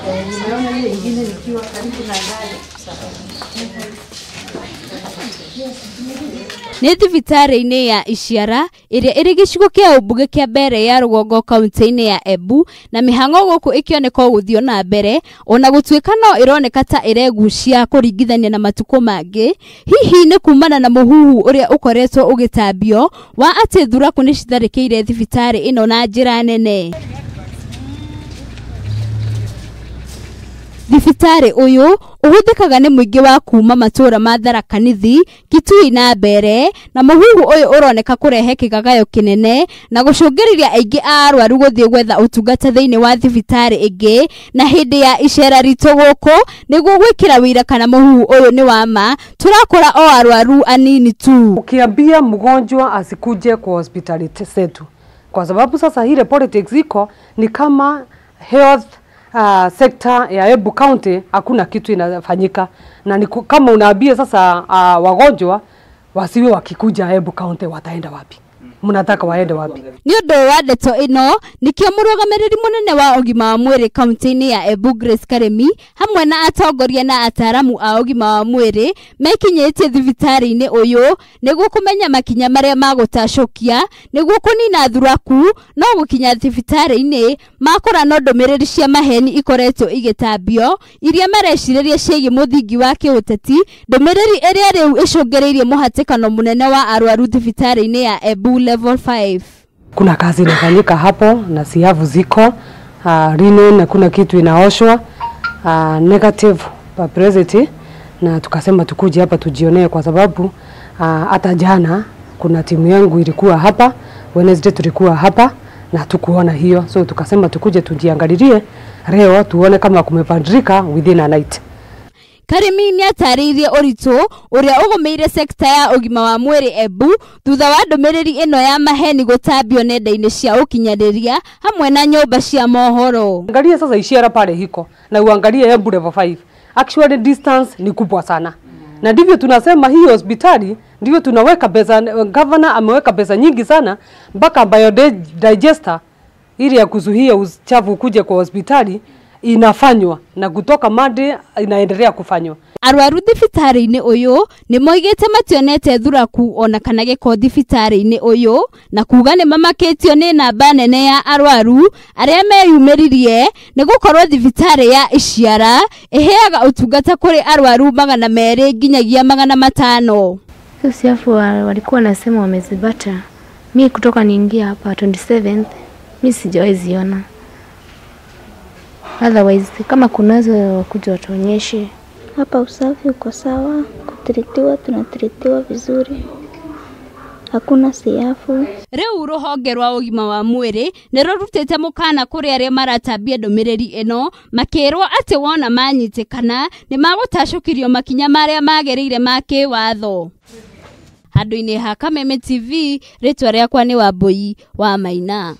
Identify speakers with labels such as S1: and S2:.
S1: Nimeona ile ingine nikiwa karibu na gari.
S2: Nĩ thibitarĩ-inĩ ya Ishiara ĩrĩa ĩrĩ gĩcigo kĩa ũmbunge kĩa mbere ya rũgongo kaunti-inĩ ya Embu na mĩhang'o gũkũ ĩkĩoneka gũthiĩ na mbere ona gũtuĩka no ĩroneka ta ĩregucia kũringithania na matukũ mangĩ. Hihi nĩ kumana na mũhuhu ũrĩa ũkoretwo ũgĩtambio wa atĩ thuraku nĩ citharĩkĩire thibitarĩ ĩno na njĩra nene. Thibitarĩ ũyũ ũhũthĩkaga nĩ mũingĩ wa kuma matũra ma Tharaka Nithi, Kitui na Mbere, na mũhuhu ũyũ ũroneka kũrehe kĩgagayo kĩnene na gũcũngĩrĩria aingĩ a arwaru gũthiĩ gwetha ũtungata thĩinĩ wa thibitarĩ ĩngĩ. Na hĩndĩ ya icera ritũ gũkũ nĩguo gwĩkĩra wĩira kana mũhuhu ũyũ nĩ wa ma, tũrakora o arwaru anini tu.
S1: Ukiambia mgonjwa asikuje kwa hospitali zetu, kwa sababu sasa ile politics iko ni kama health sekta ya Embu County hakuna kitu inafanyika, na ni kama unaambia sasa wagonjwa wasiwe wakikuja Embu County, wataenda wapi? Mnataka waende wapi?
S2: Nĩ ũndũ wa ndeto ĩno nĩkĩo mũrũgamĩrĩri mũnene wa ũgima wa mwĩrĩ kaunti-inĩ ya Embu Grace Karemi hamwe na atongoria na ataaramu a ũgima wa mwĩrĩ mekinyĩtie thibitarĩ-inĩ ũyũ nĩguo kũmenya makinya marĩa magũtacũkia nĩguo kũnina thuraku. No gũkinya thibitarĩ-inĩ makora no ndũmĩrĩri cia maheni ikoretwo igĩtambio iria marecirĩria ciĩgiĩ mũthingi wa kĩũteti, ndũmĩrĩri ĩrĩa rĩu ĩcũngĩrĩirie mũhatĩkano mũnene wa arwaru thibitarĩ-inĩ ya Embu Level 5.
S1: Kuna kazi inafanyika hapo na siavu ziko linen na kuna kitu inaoshwa negative publicity, na tukasema tukuje hapa tujionee, kwa sababu hata jana kuna timu yangu ilikuwa hapa, Wednesday tulikuwa hapa na tukuona hiyo, so tukasema tukuje tujiangalilie leo tuone kama kumebadilika within a night.
S2: Karimi nĩ atarĩirie ũritũ ũrĩa ũgũmĩire sekta ya ũgima wa mwĩrĩ Embu thutha wa ndũmĩrĩri ĩno ya maheni gũtambio nenda-inĩ cia ũkinyanĩria hamwe na nyũmba cia mohoro.
S1: Angalia sasa Ishiara pale hiko na uangalie Embu Level 5. Actually distance ni kubwa sana. Na ndivyo tunasema hii hospitali ndivyo tunaweka pesa, governor ameweka pesa nyingi sana mpaka biodigester ili ya kuzuia uchafu kuja kwa hospitali inafanywa na kutoka Monday inaendelea kufanywa.
S2: Arwaru thibitarĩ-inĩ ũyũ nĩ moigĩte mationete thuraku ona kana gĩko thibitarĩ-inĩ ũyũ na kuga nĩ mamakĩtio nĩ namba nene ya arwaru arĩa meyumĩririe nĩ gũkorwo thibitarĩ ya Ishiara ĩheaga ũtungata kũrĩ arwaru 200 nginyagia 500.
S3: Siafu walikuwa nasema wamezibata. Mi kutoka niingia hapa 27th mi sijawahi ziona. Otherwise kama kunazo wakuja watuonyeshe.
S4: Hapa usafi uko sawa, kutritiwa tunatritiwa vizuri. Hakuna siafu.
S2: Rĩu rũhonge rwa ũgima wa mwĩrĩ nĩ rũrutĩte mũkana kũrĩ arĩa maratambia ndũmĩrĩri ĩno makĩrwo atĩ wona manyitĩkana nĩ magũtacũkĩrio makinya marĩa magĩrĩire ma kĩwatho. Handũ-inĩ ha Kameme TV, rĩtwa rĩakwa nĩ Wambui wa Maina.